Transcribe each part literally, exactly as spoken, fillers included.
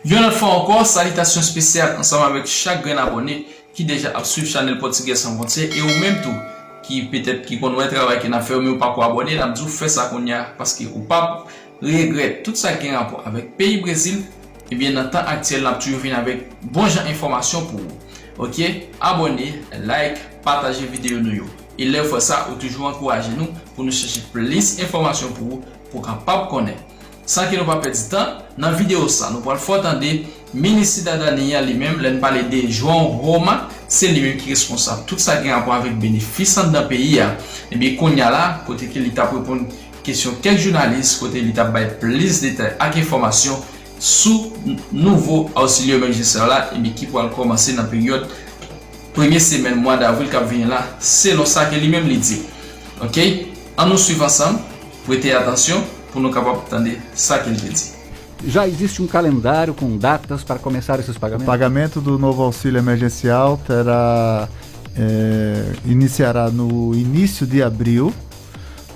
Yon lòt fwa ankò, salitasyon espesyal ansanm avèk chak grenn abòne ki deja ap swiv chanèl Pòtigè San Fwontyè, e ou menm tou ki petèt ki konn wè travay ke n ap fè yo, men ou pako abòne, n ap di w fè sa kounye a, paske ou p ap regrèt. Tout sa ki gen rapò avèk peyi Brezil, ebyen, nan tan aktyèl, n ap toujou vin avèk bon jan enfòmasyon pou ou. Oke? Abòne, like, pataje videyo nou yo. E lè w fè sa, ou toujou ankouraje nou pou nou chèche plis enfòmasyon pou ou, pou w kapab konnen. San ke nou pa pèdi tan, nan videyo sa, nou pral fè w tande Minis Sidadani an li menm, lè n pale de João Roma, se li menm ki responsab tout sa ki gen rapò avèk benefis anndan peyi a. Ebyen, kounye a la, kote ke li t ap reponn kesyon kèk jounalis, kote li t ap bay plis detay ak enfòmasyon sou n-, nouvo Auxílio Emergencial la, ebyen, ki pral kòmanse nan peryòd premye semèn mwa davril k ap vini la, selon sa ke li menm li di. Oke? An nou swiv ansanm, prete atansyon pou nou kapab tande sa ke l te di. Já existe um calendário com datas para começar esses O pagamentos? pagamento do novo auxílio emergencial terá, é, iniciará no início de abril,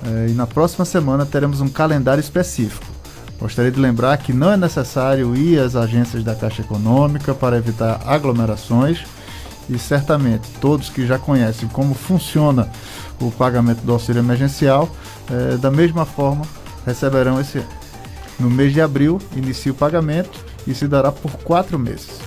é, e na próxima semana teremos um calendário específico. Gostaria de lembrar que não é necessário ir às agências da Caixa Econômica para evitar aglomerações e certamente todos que já conhecem como funciona o pagamento do auxílio emergencial, é, da mesma forma receberão esse ano. No mês de abril, inicia o pagamento e se dará por quatro meses.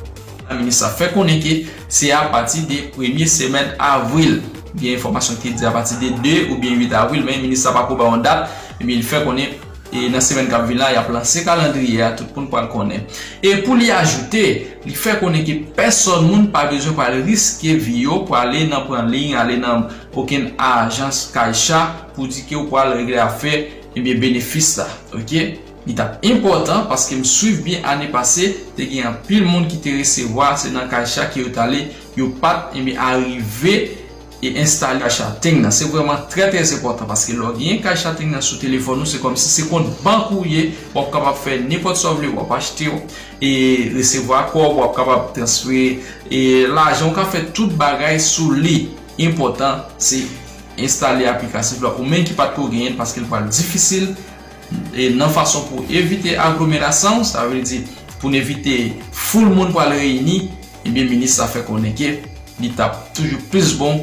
Minis la fè konnen ke se apati de premye semèn avril. Gen enfòmasyon ki di apati de de oubyen uit avril, men minis la pako bay yon dat, ebyen, li fè konnen e nan semèn k ap vin la, y ap lanse kalandriye a, tout moun pral konnen. E pou li ajoute, li fè konnen ke pèsòn moun pa bezwen pral riske vi yo, prale nan pran liy, ale nan okenn ajans Caixa pou di ke w pral regle afè, ebyen, benefis la, oke? Li t ap enpòtan paske m swiv byen ane pase, te gen anpil moun ki te resevwa, se nan Caixa ke yo t ale, yo pa t, ebyen, arive e enstale Caixa Tem nan. Se vrèman trè, trè enpòtan paske lè w genyen Caixa Tem nan sou telefòn ou, se kòmsi se kont bank ou ye, w ap kapab fè nenpòt sa w vle, w ap achte, e resevwa kòb, w ap kapab transfere e lajan, w ka fè tout bagay sou li. Enpòtan, se enstale aplikatif la ou menm ki pa t ko genyen l paske l pral difisil e nan fason pou evite aglomerasyon, sa vle di pou n evite foul moun pral reyini, ebyen minis la fè konnen ke li t ap toujou plis bon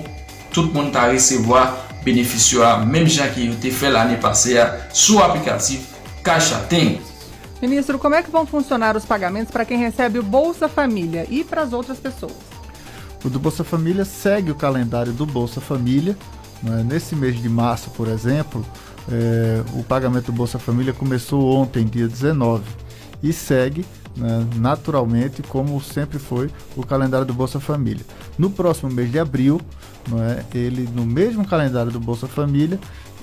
tout moun ta resevwa benefis yo a, menm jan ke yo te fè l ane pase a sou aplikatif Caixa Tem. Ministro, como é que vão funcionar os pagamentos para quem recebe o Bolsa Família e para as outras pessoas? O do Bolsa Família segue o calendário do Bolsa Família, né? Nesse mês de março, por exemplo, é, o pagamento do Bolsa Família começou ontem, dia dezenove, e segue, né, naturalmente, como sempre foi o calendário do Bolsa Família. No próximo mês de abril, não é, ele, no mesmo calendário do Bolsa Família,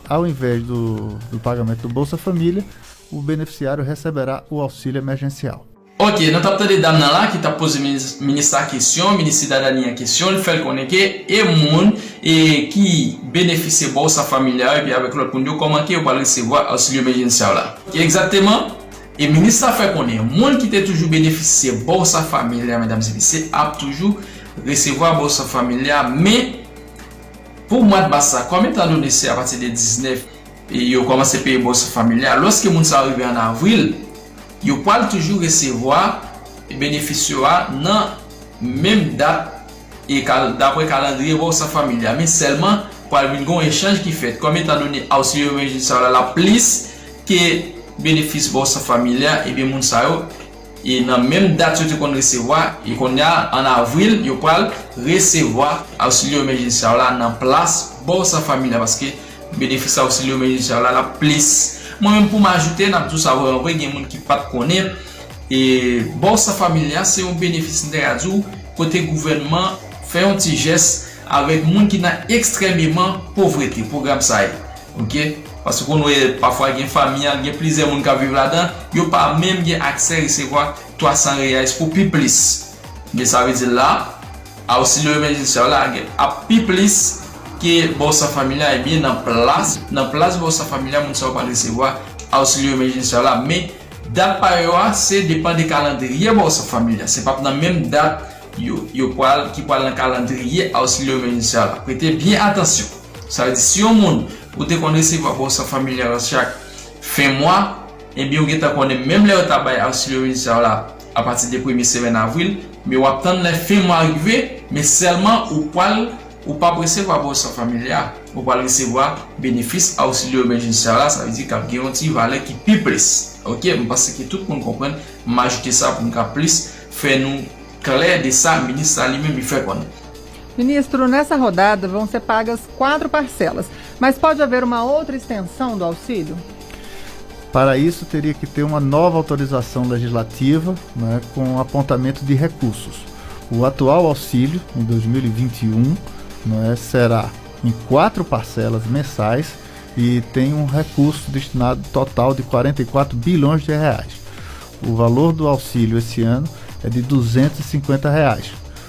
ao invés do, do pagamento do Bolsa Família, o beneficiário receberá o auxílio emergencial. Ok, nou t ap tande dam nan la ki t ap poze minis, minis la kesyon, minis Sidadani an kesyon, li fè l konnen ke e moun e ki benefisye Bolsa Familia epi avèk lòt moun yo, kòman ke yo pral resevwa Auxílio Emergencial la. Egzakteman, e minis la fè konnen moun ki te toujou benefisye Bolsa Familia, medam e mesye, ap toujou resevwa Bolsa Familia, men pou mwa de mas la, kòm etandone se apati de diznèf e yo kòmanse peye Bolsa Familia, lòske moun sa yo rive an avril, yo pral toujou resevwa benefis yo a nan menm dat e kal, dapre kalandriye Bolsa Familia, men sèlman pral vin gen yon echanj ki fèt. Kòm etandone Auxílio Emergencial la, l ap plis ke benefis Bolsa Familia, ebyen moun sa yo e nan menm dat yo te konn resevwa, e kounye a, an avril, yo pral resevwa Auxílio Emergencial la nan plas Bolsa Familia, paske benefis Auxílio Emergencial la, l ap plis. Mwen menm pou m ajoute, n ap di w sa vrèman vre, gen moun ki pa t konnen, e Bolsa Familia se yon benefis, m te ka di w, kote gouvènman fè yon ti jès avèk moun ki nan ekstrèmeman povrete, pwogram sa ye. Ok? Paske w konn wè pafwa gen fanmi an, gen plizyè moun k ap viv ladan, yo pa menm gen aksè resevwa twa san reais pou pi plis. Men sa vle di la, Auxílio Emergencial la gen ap pi plis ke Bolsa Familia, ebyen nan plas, nan plas Bolsa Familia, moun sa yo pral resevwa Auxílio Emergencial la, men dat pa yo a, se depann de kalandriye Bolsa Familia. Se p ap nan menm dat yo, yo pral, ki pral nan kalandriye Auxílio Emergencial la. Prete byen atansyon. Sa vle di, si yon moun ou te konn resevwa Bolsa Familia chak fen mwa, ebyen ou gentan konnen menm lè yo ta bay Auxílio Emergencial la apati de premye semèn avril, men w ap tann lè fen mwa rive, men sèlman ou pral, ou p ap resevwa bòsò familya, ou pral resevwa benefis auxilio emergencial la, sa vle di k ap gen yon ti valè ki pi plis. Oke, m panse ke tout moun konprann, m ajoute sa pou m ka plis fè nou klè de sa minis la li menm li fè konnen. Ministro, nessa rodada vão ser pagas quatro parcelas, mas pode haver uma outra extensão do auxílio? Para isso, teria que ter uma nova autorização legislativa, né, com apontamento de recursos. O atual auxílio, em dois mil e vinte e um, né, será em quatro parcelas mensais e tem um recurso destinado total de quarenta e quatro bilhões de reais. O valor do auxílio esse ano é de duzentos e cinquenta reais,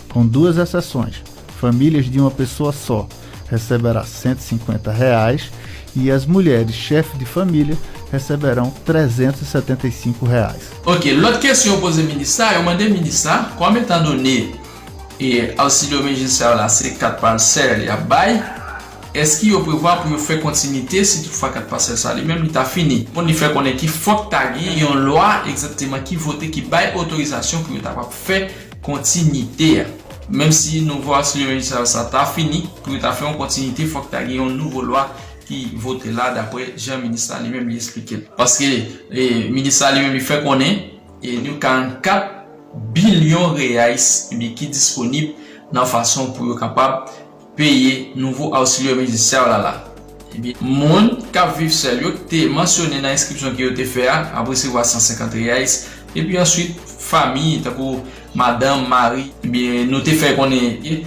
com duas exceções. Famílias de uma pessoa só receberá cento e cinquenta reais e as mulheres chefe de família receberão trezentos e setenta e cinco reais. Ok, lòt kesyon yo poze minis la, yo mande minis la, kòm etandone e auxilio emergencial la se kat parsèl y ap bay, èske yo prevwa pou yo fè kontinite si toutfwa kat parsèl sa li menm li ta fini? Bon, li fè konnen ki fòk ta gen yon lwa egzakteman ki vote ki bay otorizasyon pou yo ta kapab fè kontinite a. Menm si nouvo auxilio emergencial sa ta fini, pou yo ta fè yon kontinite, fòk ta gen yon nouvo lwa ki vote la, dapre jan minis la li menm li eksplike l. Paske e, minis la li menm li fè konnen e, nou karannkat bilyon reais ebyen ki disponib nan fason pou yo kapab peye nouvo auxilio emergencial la la. Ebyen, moun k ap viv sèl yo te mansyone nan enskripsyon ke yo te fè a ap resevwa san senkant reais, epi answit fanmi tankou madanm, mari, ebyen nou te fè konnen e,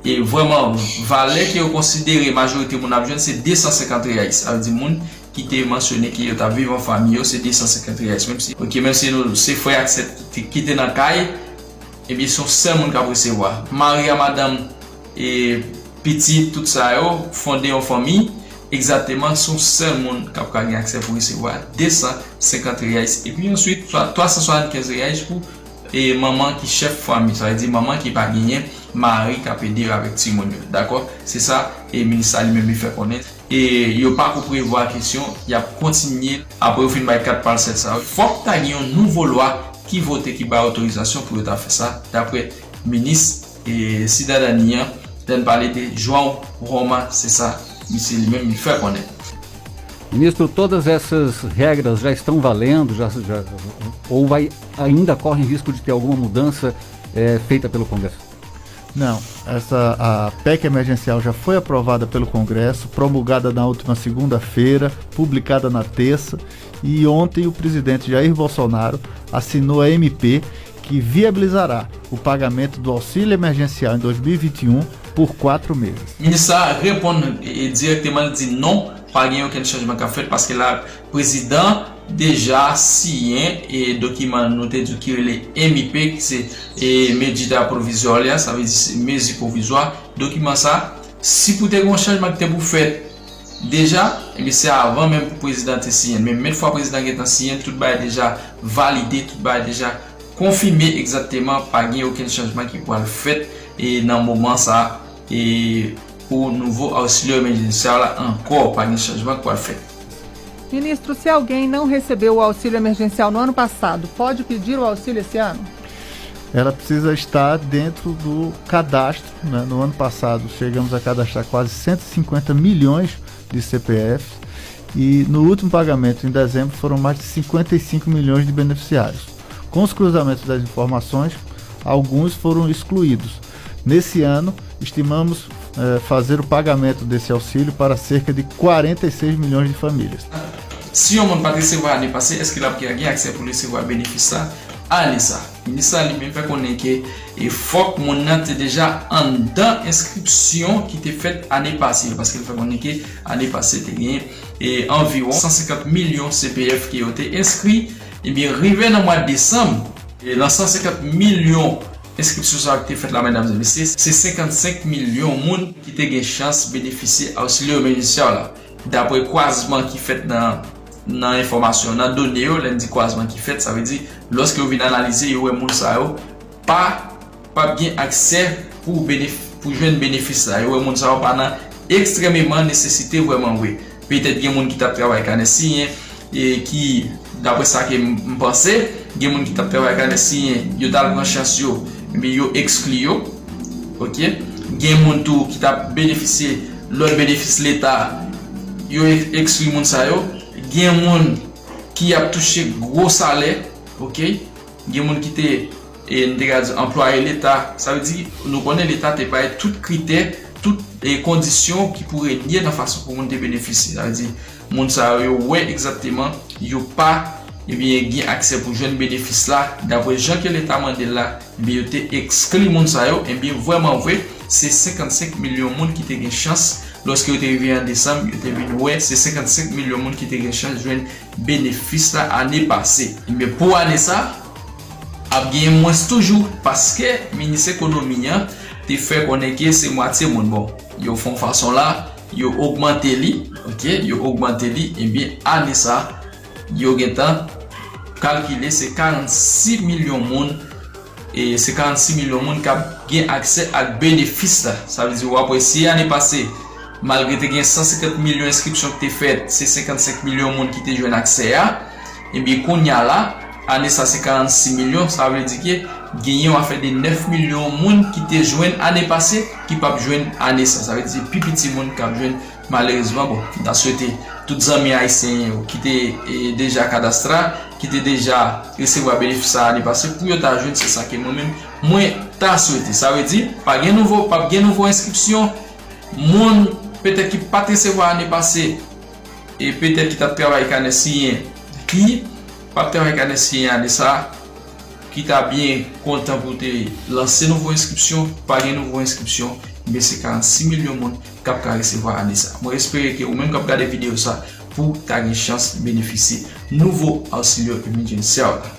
e vrèman valè ke yo konsidere majorite moun ap jwenn se de san senkant reais, sa vle di moun ki te mansyone ke yo t ap viv an fanmi yo se de san senkant reais, menm si, ok, menm si nou se frè ak sè ki te nan kay, ebyen se yon sèl moun k ap resevwa. Mari a madanm e pitit, tout sa yo, fonde yon fanmi, egzakteman se yon sèl moun k ap ka gen aksè pou resevwa de san senkant reais, epi answit twa san swasann kenz reais pou e manman ki chèf fanmi, sa vle di manman ki pa genyen mari k ap ede yo avèk timoun yo, dakò? Se sa e minis la li menm li fè konnen. E yo pako prevwa kesyon y ap kontinye apre yo fin bay kat parsèl sa yo. Fòk ta gen yon nouvo lwa ki vote ki bay otorizasyon pou yo ta fè sa, dapre minis e sidadani an, lè n pale de João Roma, se sa misye li menm li fè konnen. Ministro, todas essas regras já estão valendo, já, já, ou vai, ainda corre risco de ter alguma mudança é, feita pelo Congresso? Não, essa a PEC emergencial já foi aprovada pelo Congresso, promulgada na última segunda-feira, publicada na terça, e ontem o presidente Jair Bolsonaro assinou a MP que viabilizará o pagamento do auxílio emergencial em dois mil e vinte e um por quatro meses. Minis la reponn e, direkteman, li di non, pa gen okenn chanjman k ap fèt paske la prezidan deja siyen e dokiman nou te di ki rele M I P, ki se e medida provisoria, sa vle di se mezi pwovizwa. Dokiman sa, si pou te gen yon chanjman ki te pou fèt deja, ebyen se avan menm pou prezidan te siyen l. Men met fwa prezidan gentan siyen l, tout bagay deja valide, tout bagay deja konfime egzakteman, pa gen okenn chanjman ki pral fèt e nan moman sa e pou nouvo auxílio emergencial la ankò, pa gen chanjman k pral fèt. Ministro, se alguém não recebeu o auxílio emergencial no ano passado, pode pedir o auxílio esse ano? Ela precisa estar dentro do cadastro. Né? No ano passado, chegamos a cadastrar quase cento e cinquenta milhões de C P Fs e no último pagamento, em dezembro, foram mais de cinquenta e cinco milhões de beneficiários. Com os cruzamentos das informações, alguns foram excluídos. Nesse ano, estimamos eh, fazer o pagamento desse auxílio para cerca de quarenta e seis milhões de famílias. Si yon moun pa t resevwa ane pase, èske l ap gen aksè pou l resevwa benefis sa ane sa? Minis la li menm fè konnen ke e fòk moun nan te deja anndan enskripsyon ki te fèt ane pase yo, paske l fè konnen ke ane pase te gen e anviwon san senkant milyon C P F ke yo te enskri. Ebyen, rive nan mwa desanm, e nan san senkant milyon enskripsyon sa yo ki te fèt la, medam e mesye, se senkannsenk milyon moun ki te gen chans benefisye auxilio emergencial la. Dapre kwazman ki fèt nan nan enfòmasyon, nan done yo, lè n di kwazman ki fèt, sa vle di lòske yo vin analize, yo wè moun sa yo pa p ap gen aksè pou benef pou jwenn benefis sa. Yo wè moun sa yo pa nan ekstrèmeman nesesite vrèman vre. Petèt gen moun ki t ap travay kanè siyen, e ki, daprè sa ke m, m panse, gen moun ki t ap travay kanè siyen, yo t al pran chans yo, ebyen yo ekskli yo. Ok? Gen moun tou ki t ap benefisye lòt benefis leta, yo ek-, ekskli moun sa yo. Gen moun ki ap touche gwo salè, ok? Gen moun ki te, e, n te ka di anplwaye leta. Sa vle di, nou konnen leta te bay tout kritè, tout, e, kondisyon ki pou renye nan fason pou moun te benefisye. Sa vle di, moun sa yo, yo wè egzakteman, yo pa, ebyen, gen aksè pou jwenn benefis la, daprè jan ke leta mande l la, ebyen, yo te ekskli moun sa yo, ebyen, vrèman vre, se senkannsenk milyon moun ki te gen chans, lòske yo te rive an desanm, yo te vin wè, se senkannsenk milyon moun ki te gen chans jwenn benefis la ane pase. Ebyen, pou ane sa, ap genyen mwens toujou, paske minis ekonomi an te fè konnen ke se mwatye moun. Bon, yo fè yon fason la, yo ogmante li, ok, yo ogmante li, ebyen, ane sa, yo gentan kalkile se karannsis milyon moun, e se karannsis milyon moun k ap gen aksè ak benefis la. Sa vle di, w ap wè si ane pase, malgre te gen san senkant milyon enskripsyon ki te fèt, se senkannsenk milyon moun ki te jwenn aksè a, ebyen, kounye a la, ane sa se karannsis milyon, sa vle di ke genyen yon afè de nèf milyon moun ki te jwenn ane pase, ki p ap jwenn ane sa. Sa vle di, pi piti moun k ap jwenn, malerezman, bon, m ta swete tout zanmi ayisyen yo ki te, e, deja kadastre, ki te deja resevwa benefis sa ane pase, pou yo ta jwenn, se sa ke mwen menm, mwen ta swete. Sa vle di, pa gen nouvo, p ap gen nouvo enskripsyon. Moun, petèt, ki pa t resevwa ane pase, e petèt ki t ap travay kanè siyen, ki p ap travay kanè siyen ane sa, ki ta byen kontan pou te lanse nouvo enskripsyon, pa gen nouvo enskripsyon, ebyen, se karannsis milyon moun k ap ka resevwa ane sa. Mwen espere ke ou menm k ap gade videyo sa, pou ta gen chans benefisye nouvo Auxilio Emergencial la.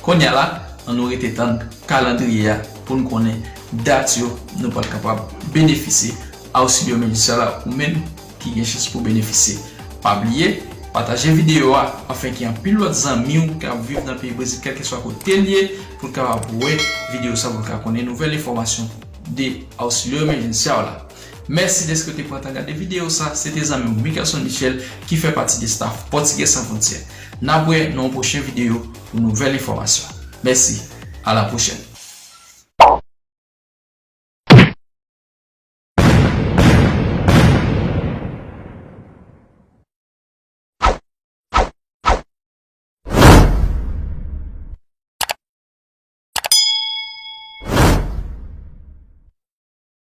Kounye a la, ann nou rete tann kalandriye a pou n konnen dat yo nou pral kapab benefisye Auxilio Emergencial la, ou menm ki gen chans pou benefisye. Pa bliye, pataje videyo a afin ke anpil lòt zanmi w k ap viv nan peyi Brezil, kèlkeswa kote l ye, pou l kapab wè videyo sa, pou l ka konnen nouvèl enfòmasyon de Auxilio Emergencial la. Mèsi dèske w te pran tan gade videyo sa. Se te zanmi w Mickelson Michel ki fè pati de staff Pòtigè San Fwontyè. N ap wè nan yon pwochen videyo pou nouvèl enfòmasyon. Mèsi, a la pwochèn.